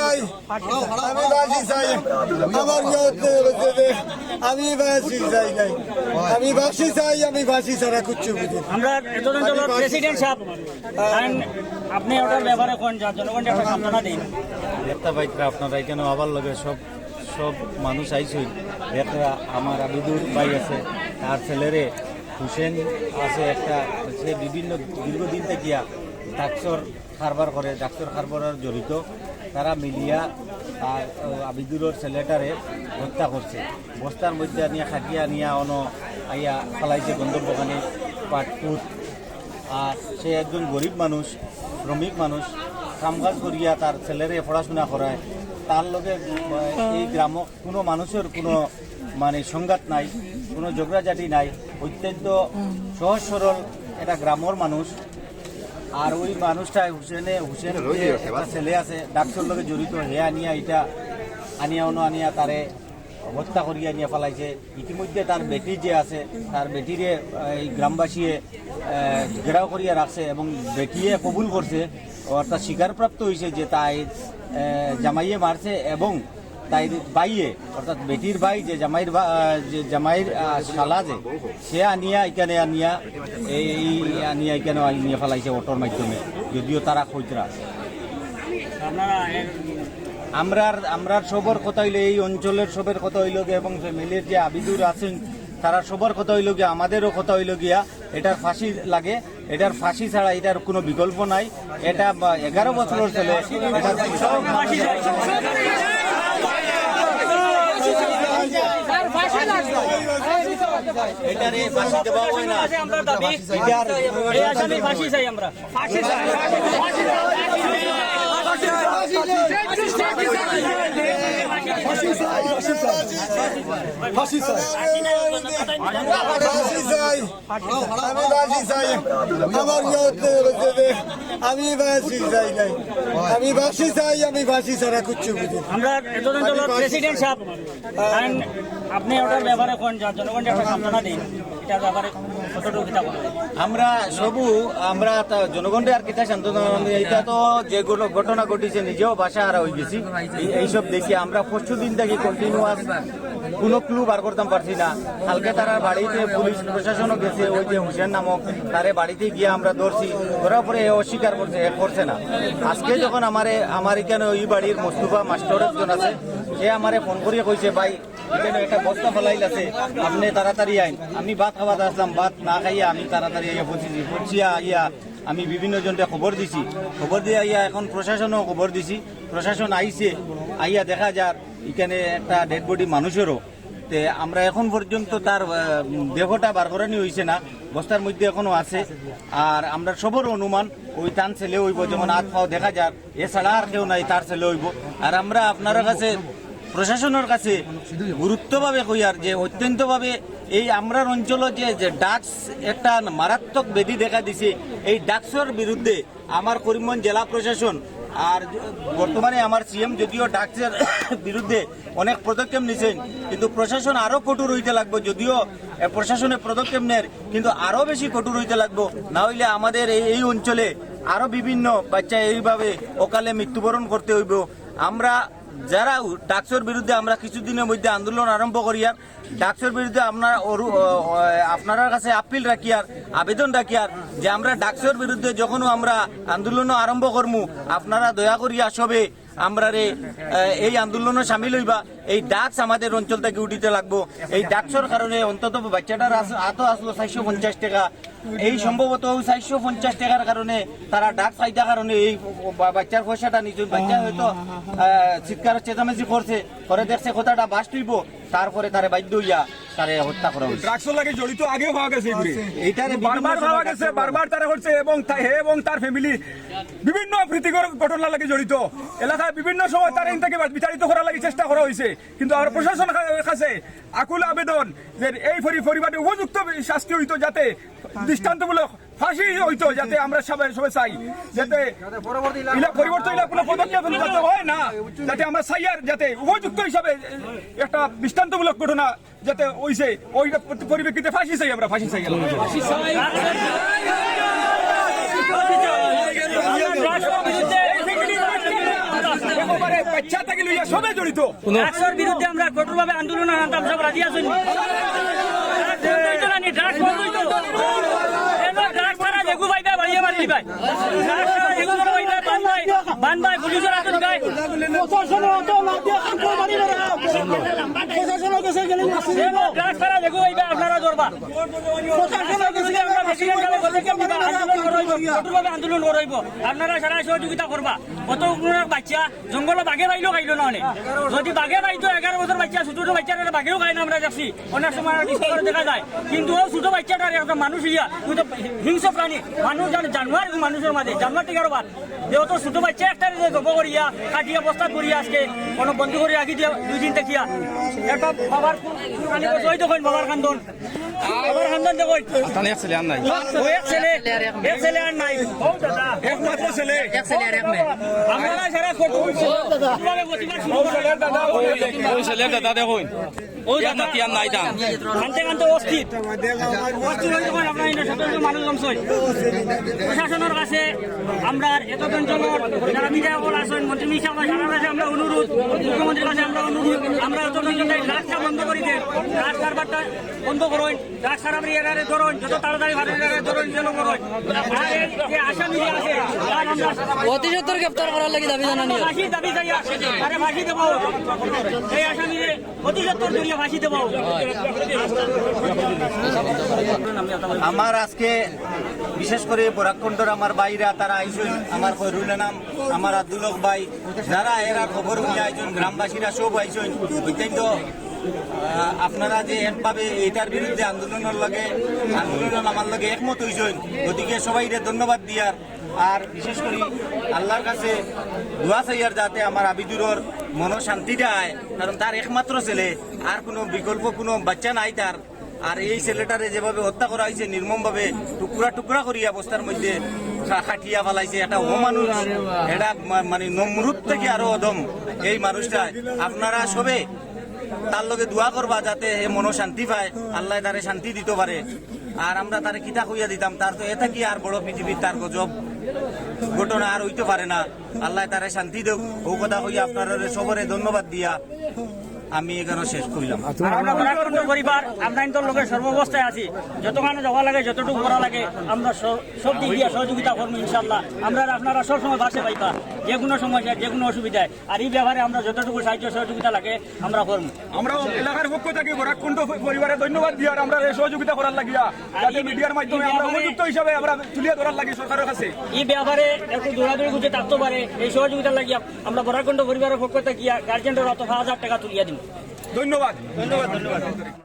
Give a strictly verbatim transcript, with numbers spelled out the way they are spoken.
আমি ফাঁসি চাই। আমার নিয়ত হয়ে গেছে যে আমি ফাঁসি চাই নাই। আমি ফাঁসি চাই, আমি ফাঁসি ছাড়া কিচ্ছু বুঝি না। আমরা এতদিন যাবত প্রেসিডেন্ট সাহেব, কারণ আপনি ওটার ব্যাপারে কোন জনগণকে একটা সান্ত্বনা দিন। দেখতা পাইতরা আপনারা এখানে আবার লগে সব, সব মানুষ আইছইন। দেখরা আমার আবিদুর ভাই আছে, তার ছেলেরে হুসেন আছে একটা, সে বিভিন্ন দীর্ঘদিন থাকিয়া ড্রাগসর কারবার করে, ড্রাগসর কারবারর জড়িত। তারা মিলিয়া তার, ও, আবিদুরর ছেলেটারে হত্যা করছে। বস্তার মধ্যে আনিয়া খাটিয়া আনিয়া অনো আইয়া ফালাইছে গন্ধর্বখানি পাটপুর। আর সে একজন গরিব মানুষ, শ্রমিক মানুষ, কামকাজ করিয়া তার ছেলেরে পড়াশোনা করায়। তার লগে, আহ, এই গ্রামো কোনো মানুষের কোনো মানে সংঘাত নাই, কোনো ঝগড়াঝাটি নাই, অত্যন্ত সহজ সরল একটা গ্রামর মানুষ। আর ওই মানুষটা হুসেনে, হুসেন যে একটা ছেলে আছে, ড্রাগসর লগে জড়িত, হে আনিয়া এটা আনিয়া অনো আনিয়া তারে হত্যা করিয়া নিয়া ফালাইছে। ইতিমধ্যে তার বেটি যে আছে, তার বেটিরে, আহ, এই গ্রামবাসীয়ে, আহ, ঘেরাও করিয়া রাখছে এবং বেটিয়ে কবুল করছে, অর্থাৎ স্বীকারপ্রাপ্ত হইছে যে তাই, আহ, জামাইয়ে মারছে এবং তাই ভাইয়ে, অর্থাৎ বেটির ভাই যে জামাইর ভা-, আহ, যে জামাইর, আহ, শালা যে, সে আনিয়া এখানে আনিয়া এই আনিয়া এখানে আনিয়া ফালাইছে অটোর মাধ্যমে, যদিও তারা কইতরা। আপনারা এর আমরার, আমরার সবর কথা হইলো, এই অঞ্চলের সবর কথা হইলো গিয়া এবং ফ্যামিলির যে আবিদুর আছেন, তারা সবর কথা হইলো গিয়া, আমাদেরও কথা হইলো গিয়া, এটার ফাঁসি লাগে, এটার ফাঁসি ছাড়া এটার কোনো বিকল্প নাই। এটা বা-, এগারো বছরের ছেলে, এটা এটারে ফাঁসি দেওয়া হয় না। আমরা দাবি, এটার এই আসামি ফাঁসি চাই আমরা। ফাঁসি চাই, ফাঁসি চাই। ফাঁসি চাই। আমি ফাঁসি চাই। আমার নিয়ত হয়ে গেছে যে আমি ফাঁসি চাই নাই। আমি ফাঁসি চাই, আমি ফাঁসি ছাড়া কিচ্ছু বুঝি না। আমরা এতদিন যাবত প্রেসিডেন্ট সাহেব, কারণ আপনি ওটার ব্যাপারে কোন জন-, জনগণকে একটা সান্ত্বনা দিন, এটার ব্যাপারে কতটুকু কিতা বলবেন? আমরা সবু, আমরা তা জনগণকে আর কিতা সান্ত্বনা, এটা তো যে ঘট-, ঘটনা ঘটিছে, নিজেও বাসা হারা হয়ে গেছি। এই, এইসব দেখি আমরা পরশু দিন থাকি কন্টিনিউয়াস কোনো ক্লু বার করতাম পারছি না। কালকে তারা বাড়িতে পুলিশ প্রশাসনও গেছে, ওই যে হুসেন নামক, তারে বাড়িতে গিয়া আমরা ধরছি, ধরার পরে এ অস্বীকার করছে, এ করছে না। আজকে যখন আমারে, আমার এখানে ওই বাড়ির মোস্তফা মাস্টার একজন আছে, সে আমারে ফোন করিয়া কইছে, "ভাই, এখানে একটা বস্তা ফালাইল আছে, আপনি তাড়াতাড়ি আইন।" আমি ভাত খাওয়াত আসলাম, ভাত না খাইয়া আমি তাড়াতাড়ি আইয়া পৌঁছিছি। পৌঁছিয়া আইয়া আমি বিভিন্ন জনকে খবর দিছি, খবর দিয়া আইয়া এখন প্রশাসনও খবর দিছি, প্রশাসন আইছে, আইয়া দেখা যার এখানে একটা ডেড বডি মানুষেরও। তে আমরা এখন পর্যন্ত তার, আহ, দেহটা বার করানি হইছে না, বস্তার মধ্যে এখনো আছে। আর আমরা সবর অনুমান ওই তান ছেলে হইব, যেমন হাত পাও দেখা যার, এছাড়া আর কেউ নাই, তার ছেলে হইব। আর আমরা আপনার কাছে, প্রশাসনের কাছে গুরুত্বভাবে কইয়ার যে অত্যন্তভাবে এই আমরার অঞ্চলে যে, যে ড্রাগস একটা মারাত্মক ব্যাধি দেখা দিছে, এই ড্রাগসর বিরুদ্ধে আমার করিমগঞ্জ জেলা প্রশাসন আর বর্তমানে আমার সিএম যদিও ড্রাগসের বিরুদ্ধে অনেক পদক্ষেপ নিছেন, কিন্তু প্রশাসন আরো কঠোর হইতে লাগবে। যদিও এ, প্রশাসনে পদক্ষেপ নেয়, কিন্তু আরো বেশি কঠোর হইতে লাগবো, না হইলে আমাদের এই, এই অঞ্চলে আরো বিভিন্ন বাচ্চা এইভাবে অকালে মৃত্যুবরণ করতে হইব। আমরা যারা ড্রাগসর বিরুদ্ধে আমরা কিছুদিনের মধ্যে আন্দোলন আরম্ভ করিয়ার, ড্রাগসর বিরুদ্ধে আমরা অরু-, অ, অ, আপনারার কাছে আপিল রাখিয়ার, আবেদন রাখিয়ার যে আমরা ড্রাগসর বিরুদ্ধে যখনও আমরা আন্দোলন আরম্ভ করমু, আপনারা দয়া করিয়া সবে আমরারে, আহ, এই আন্দোলনে সামিল হইবা। এই ড্রাগস আমাদের অঞ্চল থেকে উঠিতে লাগবো। এই ড্রাগসর কারণে অন্তত বাচ্চাটার আস-, আতো আসলো চারশো পঞ্চাশ টাকা। এই সম্ভবত ওই চারশো পঞ্চাশ টাকার কারণে তারা ড্রাগস খাইতার কারণে এই বা-, বাচ্চার পয়সাটা নিচে, বাচ্চা হয়তো, আহ, চিৎকার চেঁচামেচি করছে, করে দেখছে কথাটা বাস্ট হইব, তারপরে তারে বাধ্য হইয়া তারে হত্যা করা হয়েছে। ড্রাগসর লাগে জড়িত আগেও পাওয়া গেছে এগুলি। এইটারে বিভিন্ন বারবার সময় পাওয়া গেছে, ড্রাগসর বারবার তারা করছে এবং তা-, হে এবং তার ফ্যামিলি বিভিন্ন প্রীতিকর ঘটনার লাগে জড়িত। এলাকায় বিভিন্ন সময় তার এন থেকে বিতাড়িত করার লাগি চেষ্টা করা হয়েছে, কিন্তু আমরা প্রশাসন কা-, কাছে আকুল আবেদন যে এই পরি-, পরিবারে উপযুক্ত শাস্তি হইতো, যাতে দৃষ্টান্তমূলক ফাঁসি হইতো, যাতে আমরা সবাই, সবাই চাই যাতে ইলা পরিবর্তন, ইলা কোনো পদক্ষেপ যাতে হয় না, যাতে আমরা চাই আর যাতে উপযুক্ত হিসাবে একটা দৃষ্টান্তমূলক ঘটনা যাতে হইছে, ওই পরিপ্রেক্ষিতে ফাঁসি চাই আমরা, ফাঁসি চাই। বাচ্চা থাকি লইয়া সবে জড়িত। ড্রাগসর বিরুদ্ধে আমরা কঠোরভাবে আন্দোলন আনতাম, সব রাজি আছইন নি? ড্রাগস বন্ধ অইতো না নি? ড্রাগস বন্ধ অইতো। এলো ড্রাগস ছাড়া যেগু পাইবা বাড়িয়ে মারি দিবা। ড্রাগস ছাড়া যেগু পাইবা বান ভাই, বান ভাই, পুলিশর আতো দিবা। প্রশাসন অত না দিয়া কাম করে মারি বেড়া। প্রশাসন গেছে গেলে মারছে। এলো ড্রাগস ছাড়া যেগু পাইবা আপনারা ধরবা। প্রশাসন গেছে গেলে মারছে। আন্দোলন করা অইবো, কঠোরভাবে আন্দোলন করা অইবো। আপনারা সারা সহযোগিতা করবা। অত কোনো বাচ্চা জঙ্গলো বাঘে পাইলো খাইলো না অনে। যদি বাঘে পাইতো, এগারো বছর বাচ্চা, ছোট ছোট বাচ্চারে বাঘেও খায় না, আমরা দেখছি। অনেক সময় আর ডিসকভারে দেখা যায়। কিন্তু ও ছোট বাচ্চাটার একটা মানুষ ইয়া, ও তো হিংস্র প্রাণী, মানুষ জান-, জানোয়ার, মানুষর মাঝে জানোয়ার ঠিক আরো বাদ। যে অত ছোট বাচ্চা একটা যে জব করিয়া, কাটিয়া বস্তা করিয়া আজকে কোনো বন্ধ করে রাখি দিয়া দুই দিন দেখিয়া। একটা বাবার খালি বছর ওই দেখইন বাবার কান্দন। বাবার কান্দন দেখইন। তাহলে এক ছেলে আর নাই। ও এক ছেলে, এক ছেলে আর নাই। একমাত্র ছেলে। এক ছেলে আর এক মেয়ে। আমরা সারা কঠোরভাবে প্রতিবাদ শুরু করলাম। ওই ছেলের দাদা দেখইন। ও এক নাতি আর নাই তান। কানতে কানতে অস্থির। অস্থির হয়ে যখন আমরা এখানে শত শত মানুষ জমছে, প্রশাসনের কাছে আমরা এতজন জন যারা বিধায়ক সকল আছেন, মন্ত্রী মিশা ভাই, সবার কাছে আমরা অনুরোধ, মুখ্যমন্ত্রীর কাছে আমরা অনুরোধ, আমরা এতজন জন এই ড্রাগসটা বন্ধ করি দেন, ড্রাগস কারবারটা বন্ধ করুন, ড্রাগস কারবারি এরারে ধরুন, যত তাড়াতাড়ি পারেন এরারে ধরুন, জেলো করুন। আর এই যে আসামি যে আছে, তার আমরা অতি সত্বর গ্রেপ্তার করার লাগি দাবি জানানি। ফাঁসির দাবি চাই, আরে ফাঁসি দেবো, এই আসামিরে অতি সত্বর ধরিয়া ফাঁসি দেবো। আমার আজকে বিশেষ করে বরাককন্ডর আমার ভাইরা তারা আইছইন, আমার খয়রুল আনাম, আমার আব্দুল হক ভাই, যারা এরা খবর বুঝে আইছইন, গ্রামবাসীরা সব আইছইন। অত্যন্ত, আহ, আপনারা যে একভাবে এটার বিরুদ্ধে আন্দোলনের লগে, আন্দোলন আমার লগে একমত হইছইন, গতিকে সবাইরে ধন্যবাদ দিয়ার। আর বিশেষ করি আল্লাহর কাছে দোয়া চাইয়ার যাতে আমার আবিদুরর মনো শান্তিটা আয়, কারণ তার একমাত্র ছেলে, আর কোনো বিকল্প কোনো বাচ্চা নাই তার। আর এই ছেলেটারে যেভাবে হত্যা করা হয়েছে নির্মমভাবে, টুকরা টুকরা করিয়া বস্তার মধ্যে খা-, খাটিয়া ফালাইছে, একটা অমানুষ, এটা মা-, মানে নমরুদ থেকে আরো অধম এই মানুষটা। আপনারা সবে তার লগে দোয়া করবা যাতে হে মনো শান্তি পায়, আল্লাহ তারে শান্তি দিতে পারে। আর আমরা তারে কিতা কইয়া দিতাম, তার তো এটা কি আর বড় পৃথিবীর তার গজব ঘটনা আর হইতে পারে না। আল্লাহ তারে শান্তি দেউক। ও কথা কইয়া আপনারা সবরে ধন্যবাদ দিয়া আমি এখানে শেষ করলাম। আর আমরা বরাককন্ড পরিবার, আমরা ইন্তর লগে সর্বাবস্থায় আছি। যতখানে যাওয়া লাগে, যতটুকু করা লাগে, আমরা সব, সব দিক দিয়া সহযোগিতা করবো ইনশাআল্লাহ। আমরা আপনারা সবসময় পাশে পাইবা, যে কোনো সমস্যা, যে কোনো অসুবিধায়। আর এই ব্যাপারে আমরা যতটুকু সাহায্য সহযোগিতা লাগে, আমরা করবো। আমরা এলাকার পক্ষ থেকে বরাককন্ড পরিবারে ধন্যবাদ দিয়ার আমরা এই সহযোগিতা করার লাগিয়া, যাতে এই, মিডিয়ার মাধ্যমে এই আমরা ব্যাপারে উপযুক্ত হিসাবে আমরা তুলিয়া ধরার লাগি সরকারের কাছে। এই ব্যাপারে একটু দৌড়াদৌড়ি করতে থাকতে পারে, এই সহযোগিতার লাগিয়া আমরা বরাককন্ড পরিবারের পক্ষ থেকে গার্জিয়ানরা অত পাঁচ হাজার টাকা তুলিয়া দিন। ধন্যবাদ। ধন্যবাদ, ধন্যবাদ।